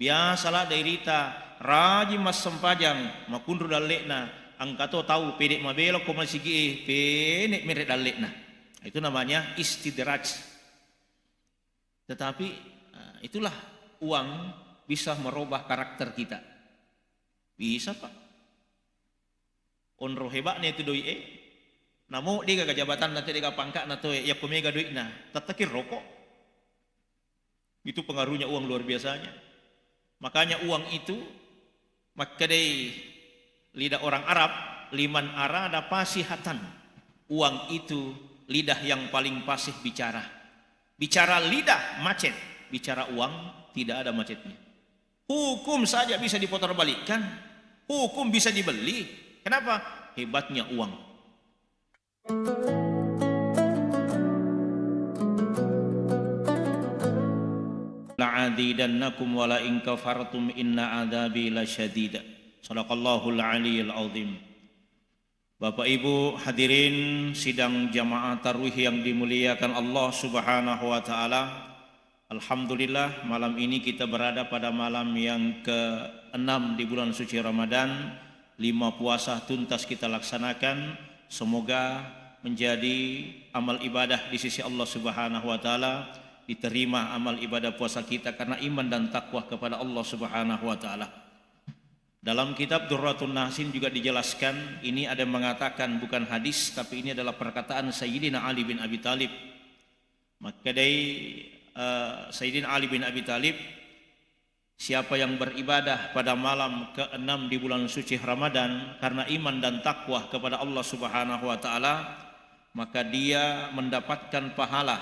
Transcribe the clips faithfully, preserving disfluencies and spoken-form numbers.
Biasa ladde irita rajin massempajang, makunru dalle'na, engka to tau pede' mabela ko masigi'e, pene' mere' dalle'na. Itu namanya istidraj. Tetapi, eh, itulah uang bisa merubah karakter kita. Bisa, Pak. Onro heba'na itu doi'e, namo de'gaga jabatanna, te de'gaga pangka'na toe, yakko mega doi'na, tetteki rokok. Itu pengaruhnya uang luar biasanya. Makanya uang itu, makkedai lidah orang Arab, "Liman arada fasihatan." Uang itu lidah yang paling fasih bicara. Bicara lidah macet, bicara uang tidak ada macetnya. Hukum saja bisa diputarbalikkan, hukum bisa dibeli. Kenapa? Hebatnya uang. "La'azidannakum wa la in kafartum inna adzabi lasyadid." Sadaqallahul aliyil azim. Bapak Ibu hadirin sidang jamaah tarwih yang dimuliakan Allah Subhanahu wa Ta'ala, alhamdulillah, malam ini kita berada pada malam yang keenam di bulan suci Ramadan. Lima puasa tuntas kita laksanakan. Semoga menjadi amal ibadah di sisi Allah Subhanahu wa Ta'ala, diterima amal ibadah puasa kita karena iman dan takwa kepada Allah Subhanahu wa Ta'ala. Dalam kitab Durratun Nasin juga dijelaskan, ini ada yang mengatakan bukan hadis, tapi ini adalah perkataan Sayyidina Ali bin Abi Thalib. Makkedai, eh, Sayyidina Ali bin Abi Thalib, "Siapa yang beribadah pada malam keenam di bulan suci Ramadan karena iman dan takwa kepada Allah Subhanahu wa Ta'ala, maka dia mendapatkan pahala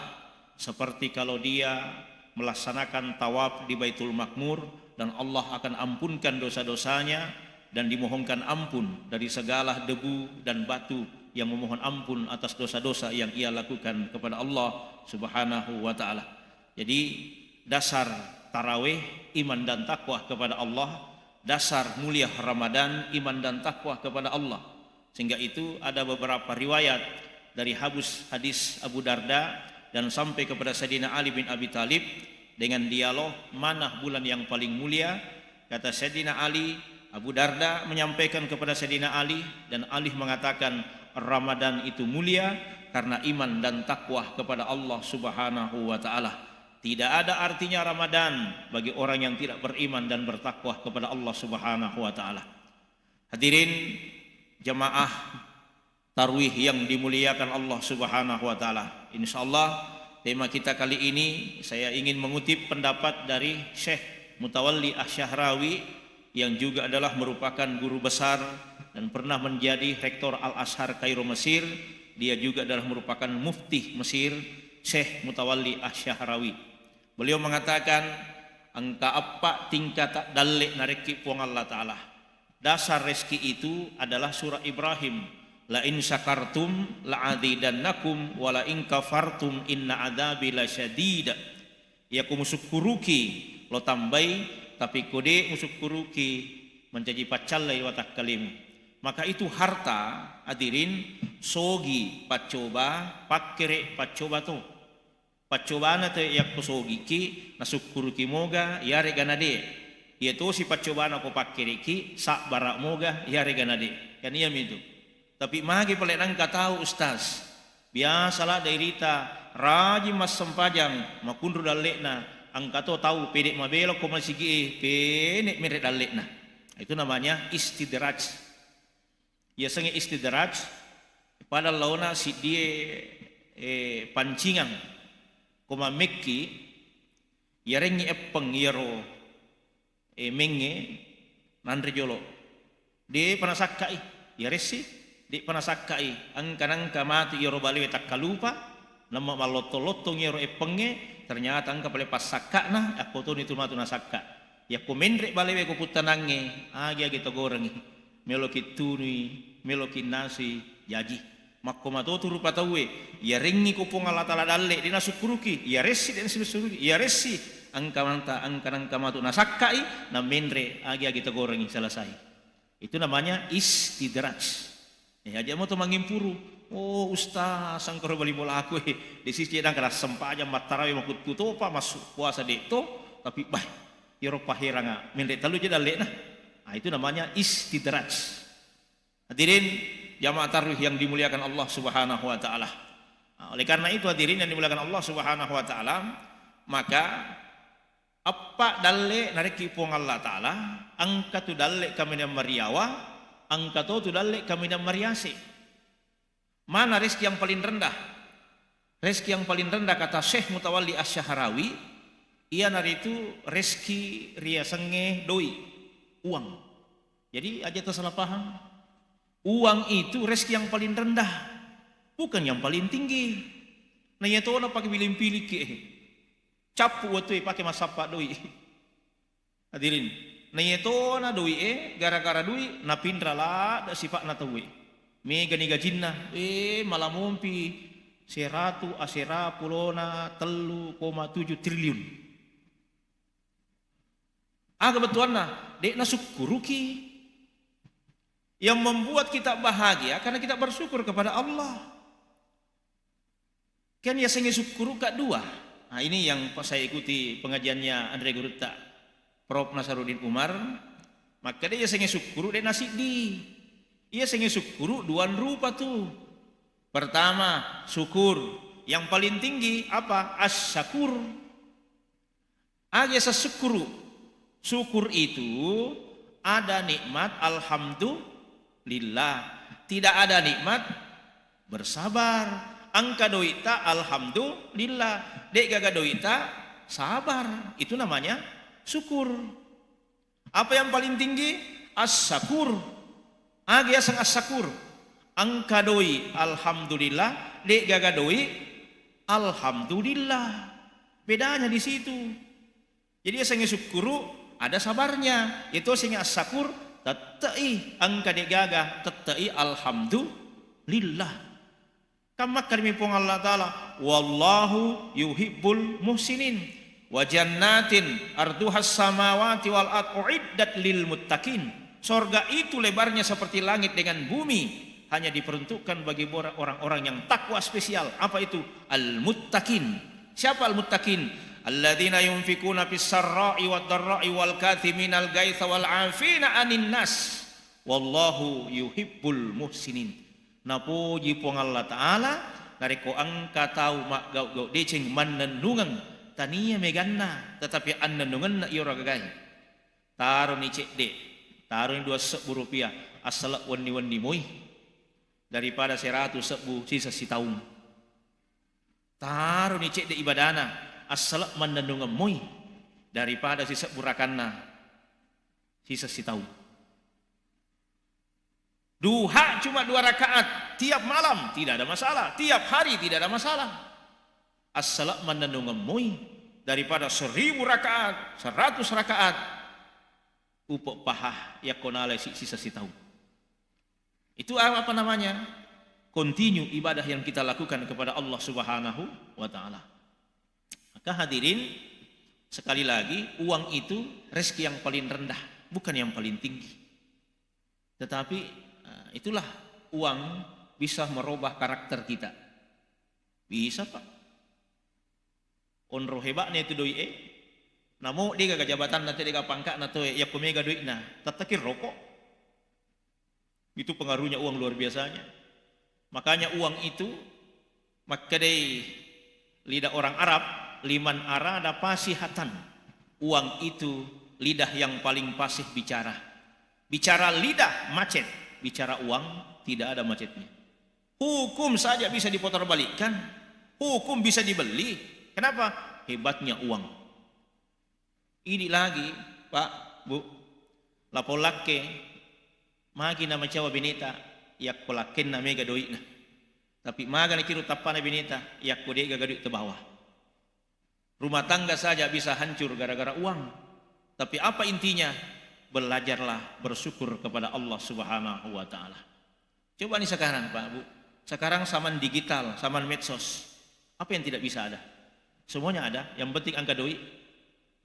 seperti kalau dia melaksanakan tawaf di Baitul Makmur, dan Allah akan ampunkan dosa-dosanya dan dimohonkan ampun dari segala debu dan batu yang memohon ampun atas dosa-dosa yang ia lakukan kepada Allah Subhanahu wa Ta'ala." Jadi, dasar tarawih, iman dan takwa kepada Allah, dasar mulia Ramadan, iman dan takwa kepada Allah. Sehingga itu ada beberapa riwayat dari habus hadis Abu Darda dan sampai kepada Sayyidina Ali bin Abi Thalib dengan dialog, "Mana bulan yang paling mulia?" Kata Sayyidina Ali, Abu Darda menyampaikan kepada Sayyidina Ali, dan Ali mengatakan, "Ramadan itu mulia karena iman dan takwa kepada Allah Subhanahu wa Ta'ala. Tidak ada artinya Ramadan bagi orang yang tidak beriman dan bertakwa kepada Allah Subhanahu wa Ta'ala." Hadirin jamaah tarwih yang dimuliakan Allah Subhanahu wa Ta'ala. Insya Allah, tema kita kali ini, saya ingin mengutip pendapat dari Syekh Mutawalli Asy-Syahrawi, yang juga adalah merupakan guru besar dan pernah menjadi Rektor Al-Azhar Kairo, Mesir. Dia juga adalah merupakan mufti Mesir, Syekh Mutawalli Asy-Syahrawi. Beliau mengatakan, engka eppa tingkata dalle narekki Puang Allah Ta'ala. Dasar rezeki itu adalah surah Ibrahim, "La in syakartum la azidannakum wa la in kafartum inna adzabi lasyadid." Iyako musukkuruki, lo tambai, tapi ko de musukkuruki, mancaji paccallai watakkalemu. Maka itu harta, hadirin, sogi paccoba, pakkere paccoba to. Paccobana te yakko sogiki, nasukkuruki moga, iyarega nade. Iya tosi paccobana ko pakkereki, sabbara moga, iyarega nade. Kan iyamitu. Tapi magi pale nangka tau, Ustaz? Biasa ladde irita rajin massempajang, makunru dalle'na, engka to tau pede mabela ko masigi'e, pene mere dalle'na. Itu namanya istidraj. Yasengnge istidraj, pada laona siddie, eh, pancingang ko mammekki, yarengngi eppeng iyaro, eh, mengnge nanre jolo. De'pa nasakkai, yaressi, de'pa nasakkai, engka nangka matu iyaro balewe takkalupa, namma mallottong-lottong iyaro eppengnge, ternyata engka pale passakka'na, akkotoni tu matu nasakka. Yakko menre balewe ko puttanangnge, agi-agi togorengngi. Meloki tunui, meloki nasui, jaji. Makko matotu rupa tauwe, yarengngi ko Puang Allah Ta'ala dalle, de nasukkuruki, yaressi de nasukkuruki, yaressi engka manta, engka nangka matu nasakkai, namenre, agi-agi togorengngi, selesai. Itu namanya istidraj. Eh, aja mo to mangimpuru. Oh, Ustaz, sangkaro bali bolaku, eh. Di sisi dang kada sempajang, mattarawe, makuttu topa, masuk puasa de to, tapi bai. Iyaro paheranga menre tellu je dalle'na. Nah, itu namanya istidraj. Hadirin jamaah tarawih yang dimuliakan Allah Subhanahu wa Ta'ala. Nah, oleh karena itu, hadirin yang dimuliakan Allah Subhanahu wa Ta'ala, maka eppa dalle narekki Puang Allah Ta'ala, engka tu dalle kaminang mariawa, engka to tu dalle kaminang mariase. Mana rezeki yang paling rendah? Rezeki yang paling rendah, kata Syekh Mutawalli Asy-Syahrawi, iyanaritu rezeki riasengnge doi, uang. Jadi, aja tersalah paham. Uang itu rezeki yang paling rendah, bukan yang paling tinggi. Nah, iya tona pake biling-piliki, eh. Cappu wettu e pake massappa doi. Hadirin, naiyatona doi'e, gara-gara doi, napinra ladde sipa'na tauwe. Megani gajinna, eh, malamompi seratu asera pulona tellu koma tujuh triliun. Aga bettuanna? De'na sukkuruki. Yang membuat kita bahagia karena kita bersyukur kepada Allah. Kan yasengnge sukkuru ka dua. Nah, ini yang pas saya ikuti pengajiannya Andre Gurutta, Prof Nasaruddin Umar, makkeda yasengnge sukkuru de nasiddi. Yasengnge sukkuru dua rupa tu. Pertama, syukur. Yang paling tinggi apa? As-syakur. Aga yaseng syukkuru? Syukur itu ada nikmat alhamdulillah, tidak ada nikmat bersabar. Engka doi'ta alhamdulillah, de'gaga doi'ta sabar. Itu namanya syukur. Apa yang paling tinggi? As-syakur. Aga yaseng as-syakur? Engka doi alhamdulillah, de'gaga doi alhamdulillah. Bedanya di situ. Jadi yasengnge sukkuru ada sabarnya, itu yasengnge assakur tette'i, engka de'gaga tette'i alhamdulillah. Kan makkedami Puang Allah Ta'ala, "Wallahu yuhibbul muhsinin, wa jannatin arduhas samawati wal ard uiddat lil muttaqin." Sorga itu lebarnya seperti langit dengan bumi, hanya diperuntukkan bagi bora-, orang-orang yang takwa spesial. Apa itu? Al-muttaqin. Siapa al-muttaqin? Alladzina yunfikuna fis sarra'i wad darra'i wal kadhiminal gaitha wal 'afina 'anin nas. Wallahu yuhibbul muhsinin. Napoji Puang Allah Ta'ala, narekko engka tau maggau-gau deceng mannennungeng, tania meganna, tetapi annennungenna iyaro gagae. Taroni cedde, taroni dua sebbu rupiah, assala wenni-wenni moi, daripada seratu sebbu sisa sitaung. Taroni cedde ibadana, assala mannennungeng moi, daripada sisebbu rakanna sisa sitaung. Duha cuma dua rakaat tiap malam, tidak ada masalah. Tiap hari tidak ada masalah. Assala mannennungeng moi daripada seribu rakaat, seratus rakaat. Upe paha yakko nalai si-, sisa sitaung. Itu apa namanya? Continue ibadah yang kita lakukan kepada Allah Subhanahu wa Ta'ala. Maka hadirin, sekali lagi, uang itu rezeki yang paling rendah, bukan yang paling tinggi. Tetapi, eh, itulah uang bisa merubah karakter kita. Bisa, Pak. Onro hebatnya itu doi e. Namo de'gaga jabatanna, te de'gaga pangka'na toe, yakko mega doi'na, tetteki rokok. Itu pengaruhnya uang luar biasanya. Makanya uang itu, makkedai lidah orang Arab, "Liman arada fasihatan." Uang itu lidah yang paling fasih bicara. Bicara lidah macet, bicara uang tidak ada macetnya. Hukum saja bisa diputarbalikkan, hukum bisa dibeli. Kenapa? Hebatnya uang. Idi lagi, Pak, Bu, lapong lakke, magi na macawa beneta, yakko lakkenna mega doi'na. Tapi maga na kiru tappana beneta, yakko de'gaga doi tabawa. Rumah tangga saja bisa hancur gara-gara uang. Tapi apa intinya? Belajarlah bersyukur kepada Allah Subhanahu wa Ta'ala. Coba nih sekarang, Pak, Bu. Sekarang zaman digital, zaman medsos. Apa yang tidak bisa ada? Semuanya ada. Yang penting angka doi.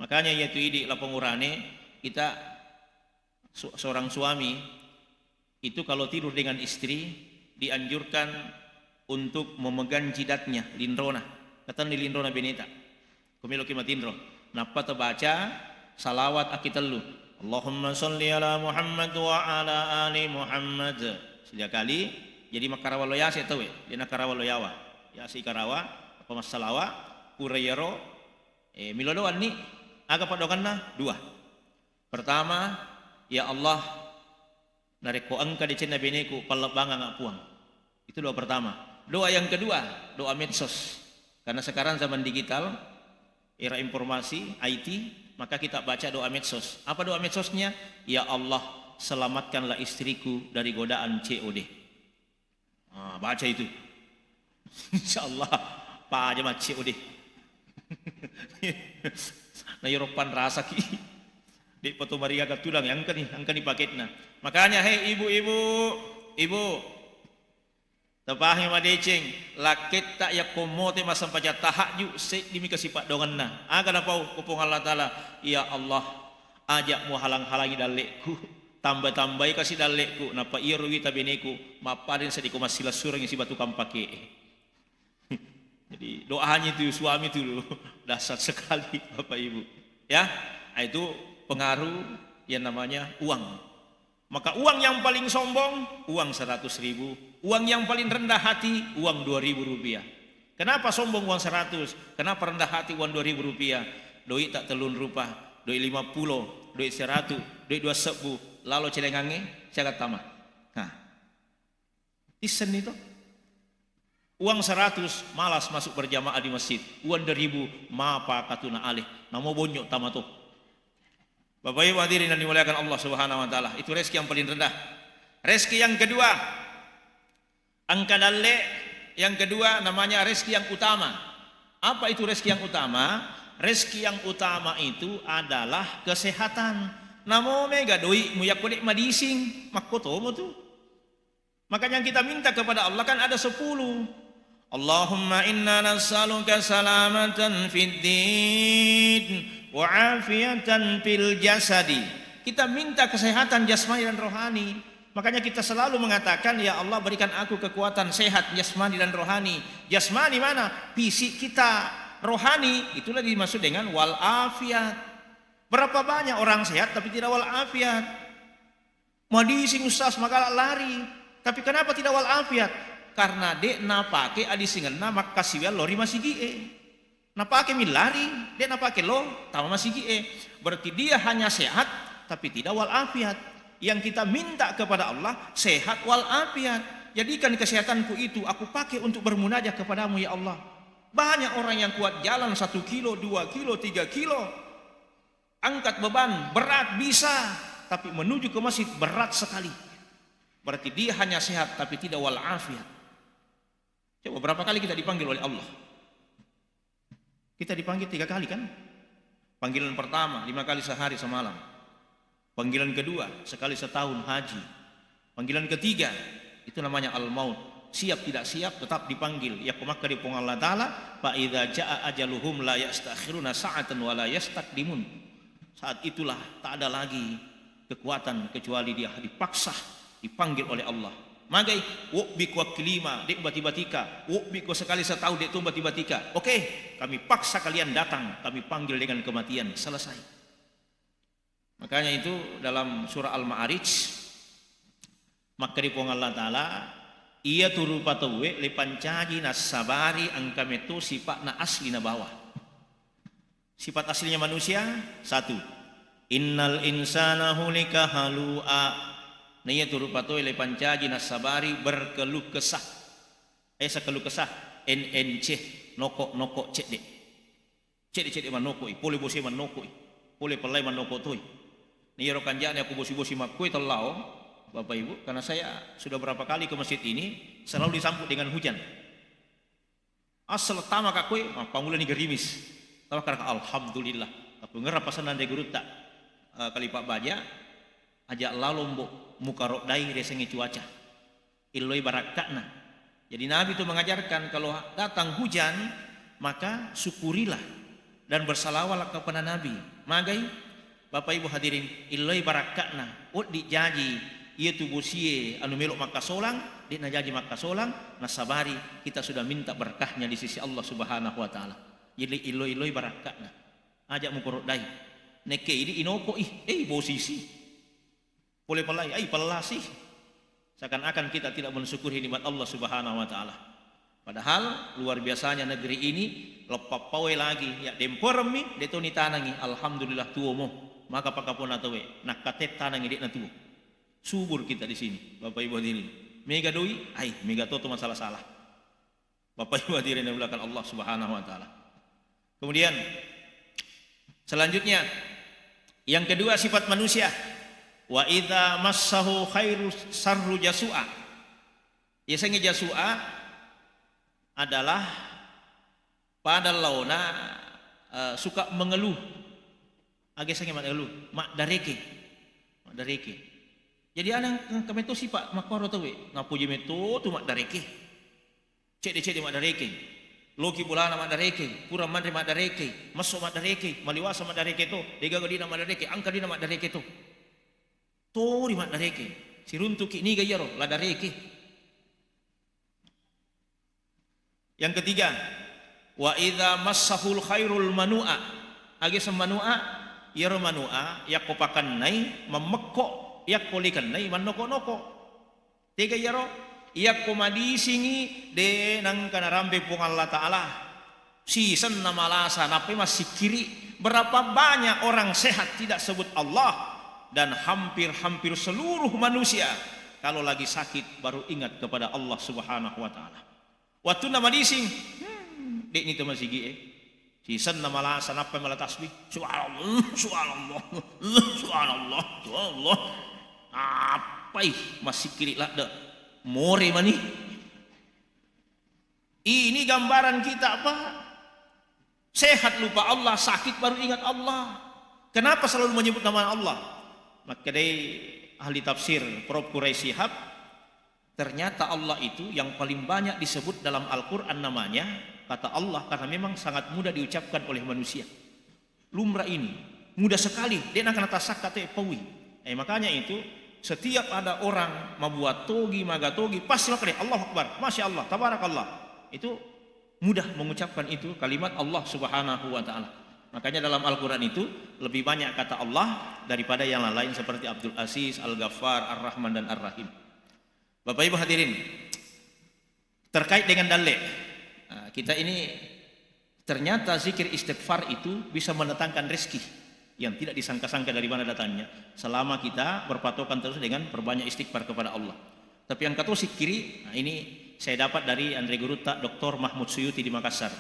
Makanya iya tu idi lapong urane, kita su-, seorang suami itu kalau tidur dengan istri dianjurkan untuk memegang jidatnya, linrona. Katenni linrona beneta. Ko meloki matinro. Nappa tabaca Salawat akkitellu. Allahumma sholli ala Muhammad wa ala ali Muhammad. Sija kali, jadi makkarawa lo yase tauwe, de' nakkarawa lo yawa. Yase ikarawa, apa massalawa, pura iyaro, eh, milo doanni, aga paddoangenna? Dua. Pertama, ya Allah, narekko engka decenna beneku, pallebbangang Puang. Itu doa pertama. Doa yang kedua, doa medsos. Karena sekarang zaman digital, era informasi, I T, maka kita baca doa medsos. Apa doa medsosnya? Ya Allah, selamatkanlah istriku dari godaan C O D. Ah, baca itu. Insya Allah, paja ma C O D. Na iyaro panrasaki. De'pa to mariaga tudang, engkani, engkani paketna. Makanya, hei ibu-ibu, ibu, tapahangi madeceng, lakketta yakko mote massempajang tahajju, seddimi kasi paddoangenna. Aga napau ko Puang Allah Taala, ya Allah, aja muhalang-halangi dallekku, tambah-tambahi kasi dallekku, nappa iyaro wita beneku, mappadeng seddi ko massilessurengngi sibawa tukang pake'e. Jadi doanya itu suami itu dahsyat sekali, Bapak Ibu. Ya, itu pengaruh yang namanya uang. Maka uang yang paling sombong, uang seratus ribu. Uang yang paling rendah hati, uang dua ribu rupiah. Kenapa sombong uang seratus? Kenapa rendah hati uang dua ribu rupiah? Doi tak telun rupa, doi lima puluh, doi seratus, doi dua sebbu, lalo celengangnge, siaga tama. Nah, issenni to. Uang seratus, malas masuk berjamaah di masjid. Uang dua ribu, mapa katuna aleh. Namo bonyok tama to. Bapak Ibu hadirin yang dimuliakan Allah Subhanahu wa Ta'ala, itu rezeki yang paling rendah. Rezeki yang kedua, engka dalle, yang kedua namanya rezeki yang utama. Apa itu rezeki yang utama? Rezeki yang utama itu adalah kesehatan. Namo mega doi'mu yakko de' madising, makkotomo tu. Makanya kita minta kepada Allah kan ada sepuluh. Allahumma inna nas'aluka salamatan fid din wa afiyatan fil jasadi. Kita minta kesehatan jasmani dan rohani. Makanya kita selalu mengatakan, "Ya Allah, berikan aku kekuatan sehat jasmani dan rohani." Jasmani mana? Fisik kita. Rohani, itulah dimaksud dengan wal afiat. Berapa banyak orang sehat tapi tidak wal afiat? Madising, Ustaz, magala lari. Tapi kenapa tidak wal afiat? Karena de' napake adisingenna makkasiwiang lao ri masigi'e. Napake mi lari, de' napake lao tama masigi'e. Berarti dia hanya sehat, tapi tidak wal afiat. Yang kita minta kepada Allah, sehat wal afiat. Jadikan kesehatanku itu aku pakai untuk bermunajah kepadamu, ya Allah. Banyak orang yang kuat jalan satu kilo, dua kilo, tiga kilo. Angkat beban, berat bisa, tapi menuju ke masjid berat sekali. Berarti dia hanya sehat, tapi tidak wal afiat. Coba, berapa kali kita dipanggil oleh Allah? Kita dipanggil tiga kali, kan? Panggilan pertama, lima kali sehari semalam. Panggilan kedua, sekali setahun haji. Panggilan ketiga, itu namanya al-maut. Siap tidak siap, tetap dipanggil. Yakko makkeda Puang Allah Ta'ala, "Fa idza jaa ajaluhum la yastakhiruna sa'atan wa la yastaqdimun." Saat itulah tak ada lagi kekuatan kecuali dia dipaksa, dipanggil oleh Allah. Magai, wobbi ko akki lima, de' bati-batika. Wobbi ko sekali setahun, de' tu bati-batika. Oke, kami paksa kalian datang, kami panggil dengan kematian. Selesai. Makanya itu dalam surah Al-Ma'arij, makkeda Puang Allah Ta'ala, iya tu rupa tauwe le pancaji nassabari engka meto sipa'na asli nabawa. Sifat aslinya manusia, satu. Innal insana hulika halu'a. Na iya tu rupa tauwe le pancaji nassabari berkeluh kesah. Eh, keluh kesah, N N C, noko-noko cedde. Cedde-cedde mannokoi, pole bosi mannokoi, pole pellai mannoko toi. Na iyaro kanja'na ko bosi-bosi makkoi tellao, Bapak Ibu, karena saya sudah berapa kali ke masjid ini, selalu disambut dengan hujan. Asal tama ka koe, mappamulani gerimis. Tama ka, alhamdulillah. Tapi ngerra pasanna dari gurutta, eh, Kali Pak Baja, aja lalo, Mbok, mukaroddai riasengnge cuaca. Illoi barakka'na. Jadi Nabi itu mengajarkan kalau datang hujan, maka syukurilah dan bersalawatlah kepada Nabi. Magai, Bapak Ibu hadirin, illoi barakka'na. Oddi jaji, iya tu bosie anu melo makkasolang, de' najaji makkasolang, nasabari kita sudah minta berkahnya di sisi Allah Subhanahu wa Ta'ala. Jadi illoi-illoi barakka'na. Aja mukaroddai. Nekke idi inoko ih, eh, bosisi. Pole pellai, ai pellasi. Seakan-akan kita tidak mensyukuri nikmat Allah Subhanahu wa Ta'ala. Padahal luar biasanya negeri ini, leppa pawe lagi, ya demperemmi, de to nitanangi, alhamdulillah tuomo. Maka pakapona tawe, nakkatet tanangi de na tuo. Subur kita di sini, Bapak Ibu hadirin. Mega doi, ai, mega toto masalah-salah. Bapak Ibu hadirin yang dimuliakan Allah Subhanahu wa Ta'ala. Kemudian, selanjutnya, yang kedua sifat manusia, "Wa idza massahu khairu sarru jasu'a." Yasengnge jasu'a adalah pada laona, eh, suka mengeluh. Aga yasengnge mengeluh, maddareke. Maddareke. Jadi, anang engka meto sipa makkoro tauwe, napoji meto tu maddareke. Cedde-cedde maddarekeng. Loki bolana maddarekeng, pura manre maddarekeng, messo maddarekeng, maliwasa maddareke to, degaga dina maddareke, engka dina maddareke to. Tori maddarekeng. Siruntuki niga iyaro, la dareke. Yang ketiga, wa idza massahul khairul manu'a. Aga yaseng manu'a, iyaro manu'a yakko pakennai mammekko, yakko likennai mannoko-noko. Tega iyaro? Iyakko madisingi, de nengka narampe Puang Allah Ta'ala. Sisenna malasa, nappai massikkiri. Berapa banyak orang sehat tidak sebut Allah, dan hampir-hampir seluruh manusia kalau lagi sakit baru ingat kepada Allah Subhanahu wa Ta'ala. Wattunna madising, hmm, de'ni to masigi'e. Sisenna malasa, nappai mala tasbih. Subhanallah, subhanallah, subhanallah, subhanallah. Nappai massikkiri ladde. More mani. Ini gambaran kita, Pak. Sehat lupa Allah, sakit baru ingat Allah. Kenapa selalu menyebut nama Allah? Makkedai ahli tafsir, Prof Quraish Shihab, ternyata Allah itu yang paling banyak disebut dalam Al-Quran namanya, kata Allah, karena memang sangat mudah diucapkan oleh manusia. Lumrah ini, mudah sekali, de nengka natasakka te paui. Eh, makanya itu, setiap ada orang mabuat togi, maga togi, pasti makkeda, "Allahu Akbar, Masya Allah, Tabarakallah." Itu mudah mengucapkan itu kalimat Allah Subhanahu wa Ta'ala. Makanya dalam Al-Quran itu lebih banyak kata Allah daripada yang lain-lain seperti Abdul Aziz, Al-Ghaffar, Ar-Rahman, dan Ar-Rahim. Bapak Ibu hadirin, terkait dengan dalle, nah, kita ini ternyata zikir istighfar itu bisa mendatangkan rezeki yang tidak disangka-sangka dari mana datangnya, selama kita berpatokan terus dengan perbanyak istighfar kepada Allah. Tapi yang kata sikkiri, nah, ini saya dapat dari Andre Gurutta, Doktor Mahmud Suyuti di Makassar.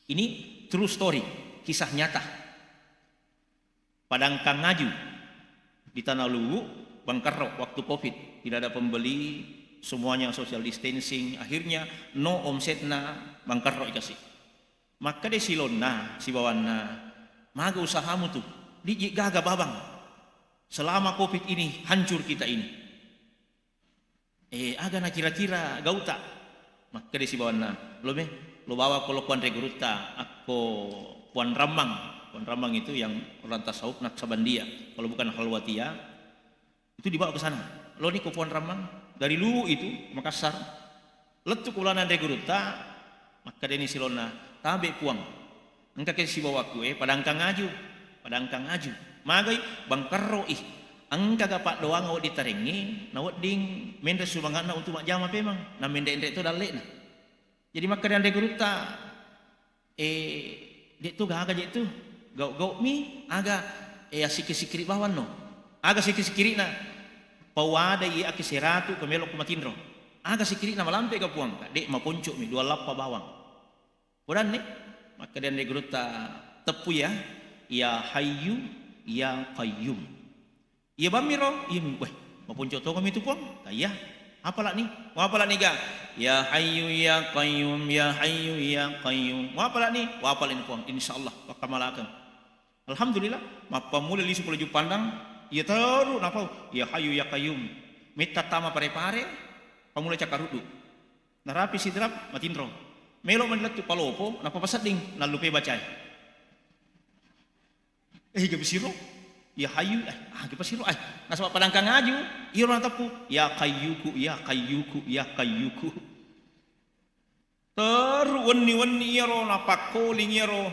Ini true story, kisah nyata. Padangkang aju di Tanah Luwu, bangkerro waktu covid, tidak ada pembeli, semuanya social distancing, akhirnya no omsetna, bangkerro ikasi. Makkeda silonna, sibawanna, "Maga usahamu tu? Dijji gaga bawang. Selama covid ini hancur kita ini." Eh, aga nakira-kira gauta? Makkeda sibawanna, "Lo me, lo bawa ko lo Puang Anre Gurutta, akko Puang Rammang." Puang Rammang itu yang orang tasawuf Naksabandia, kalau bukan Khalwatiyah, itu dibawa ke sana. Lo ni ko Puang Rammang, dari Luwu itu, Makassar. Lettu ko ulana Anre Gurutta, makkedani silonna, "Tabe Puang." Engka ke sibawakku e, padangkang aju, padangkang aju. Magai, bangkerro i. Engkaga paddoangeng wedding tarengngi, na wedding menre sumanganna untuk majjama pemang, na menre-enre to dalle'na. Jadi makkeda Anre Gurutta, eh, de tu gaga je tu. Gau-gau mi, aga, eh, asikki-sikkiri bawang no. Aga sikki-sikkirina, pawada i aki seratu ko melo ko matinro. Aga sikkirina malampe ga Puang, de maponco mi dua lappa bawang. Podanni, makkeda Anre Gurutta, "Teppu ya, ya Hayyu, ya Qayyum." Iya bammiro, iya mi, weh, maponco tongo mi tu Puang. Ka iya, apala ni? Wapala ni ga? Ya Hayyu, ya Qayyum, ya Hayyu, ya Qayyum. Wapala ni? Wapala ni Puang, insya Allah, wakkamalakeng. Alhamdulillah, mappammula lisu pole Juppandang, iya teru napau, ya Hayyu, ya Qayyum. Metta tama pare-pare, pammula cakkaruddu. Narapi sidrap, matinro. Melo mani lettu palopo, nappa pasedding, nallupe bacae. Eh, ga pisiro? Ya Hayyu, eh, ah, ga pisiro, eh. Nasaba padangkang aju, iyaro nateppu, ya Qayyuku, ya Qayyuku, ya Qayyuku. Teru wenni-wenni iyaro, napakkoling iyaro.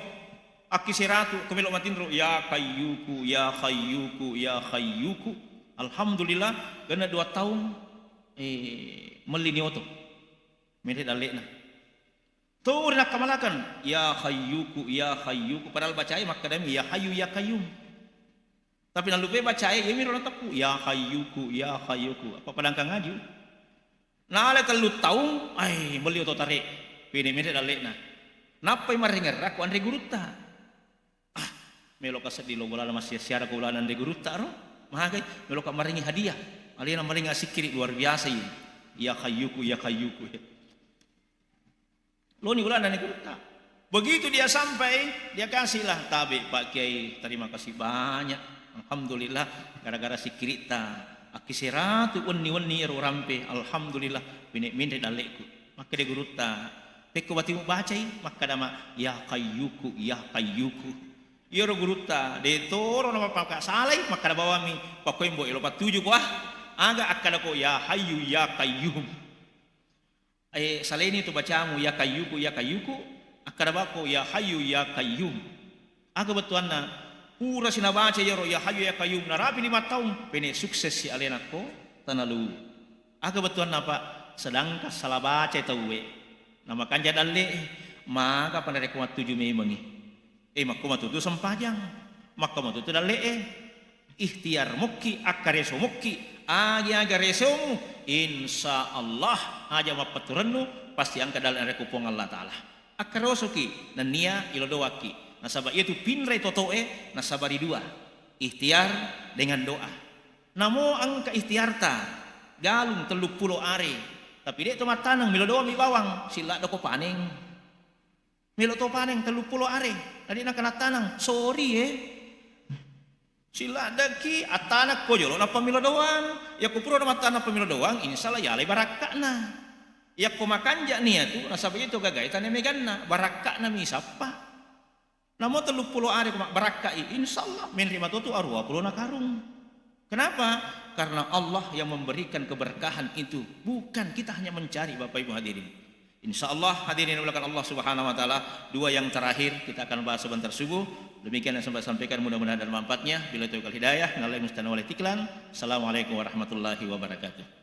Akkiseratu, ko melo matinro, "Ya Kayyuku, ya Kayyuku, ya Kayyuku." Alhamdulillah, genna dua taung, eh, mellini oto. Mede dalle'na. Turi nakkamalakan, "Ya Kayyuku, ya Kayyuku." Padahal bacae makkadami, "Ya Hayyu, ya Qayyum." Tapi nallupai bacae, iyamiro nateppu, "Ya Kayyuku, ya Kayyuku." Apa padangkang aju? Nala tellu taung, ai, melli oto tare. Pene mede dalle'na. Nappai marengerra ko anre gurutta. Ah, meloka seddi lo bolana massia-siara ko bolana anre gurutta ro. Magai, meloka marengi hadiah. Alena marengi asikkiri luar biasa ini. "Ya Kayyuku, ya Kayyuku." Loni ulana ni gurutta. Begitu dia sampai, dia kasihlah tabe, "Pak Kiai, terima kasih banyak. Alhamdulillah, gara-gara sikkiritta, akkiseratu wenni-wenni ero rampe. Alhamdulillah, mine-, minre dalle'ku." Makkeda gurutta, "Pekko batimu bacai?" Makkadama, "Ya Kayyuku, ya Kayyuku." Iyaro gurutta, de toro napakasalai, makkada bawammi, "Pakkoimbo elo pattuju ko ah. Aga akkada ko, 'Ya Hayyu, ya Qayyum'?" Eh, salaini tu bacamu, "Ya Kayyuku, ya Kayyuku," akkada bako, "Ya Hayyu, ya Qayyum." Aga bettuanna? Pura sinabaca iyaro, "Ya Hayyu, ya Qayyum," narapi lima taung, pene sukses si alena ko tanalu. Aga bettuanna, Pak? Sedangkan salah baca tauwe, namakanja dalle, maka pa narekko mattuju memengi. Eh, makko matutu sempajang, makko matutu dalle'e. Ikhtiar mokki, akkareso mokki, agi-aga resomu, insya Allah aja mappaturennu, pasti engka dalle narekko Puang Allah Ta'ala. Akkarosoki, nennia ilo doakki. Nasaba iyatu pinrai totoe, nasaba ri dua. Ikhtiar dengan doa. Namo engka ikhtiarta, galung telluppulo are, tapi de to mattaneng, milo doang mi bawang, silla doko paneng. Melo to paneng telluppulo are, na de' nakenna taneng, sori e. Silladdeki attanekko jolo nappa milo doang. Yakko pura mattaneng nappa milo doang, insya Allah yalai barakka'na. Yakko makanja' niatu, nasaba itu gagai tane meganna, barakka'na mi sappa. Namo telluppulo are ko mabbarakka'i, insya Allah menri matotu aruwa pulona karung. Kenapa? Karena Allah yang memberikan keberkahan itu, bukan kita hanya mencari, Bapak Ibu hadirin. Insya Allah, hadirin yang dimuliakan Allah Subhanahu wa Ta'ala, dua yang terakhir kita akan bahas sebentar subuh. Demikian yang sempat sampaikan, mudah-mudahan ada manfaatnya. Bila taufiq wal hidayah, minallahil musta'an wal i'tiklan. Assalamualaikum warahmatullahi wabarakatuh.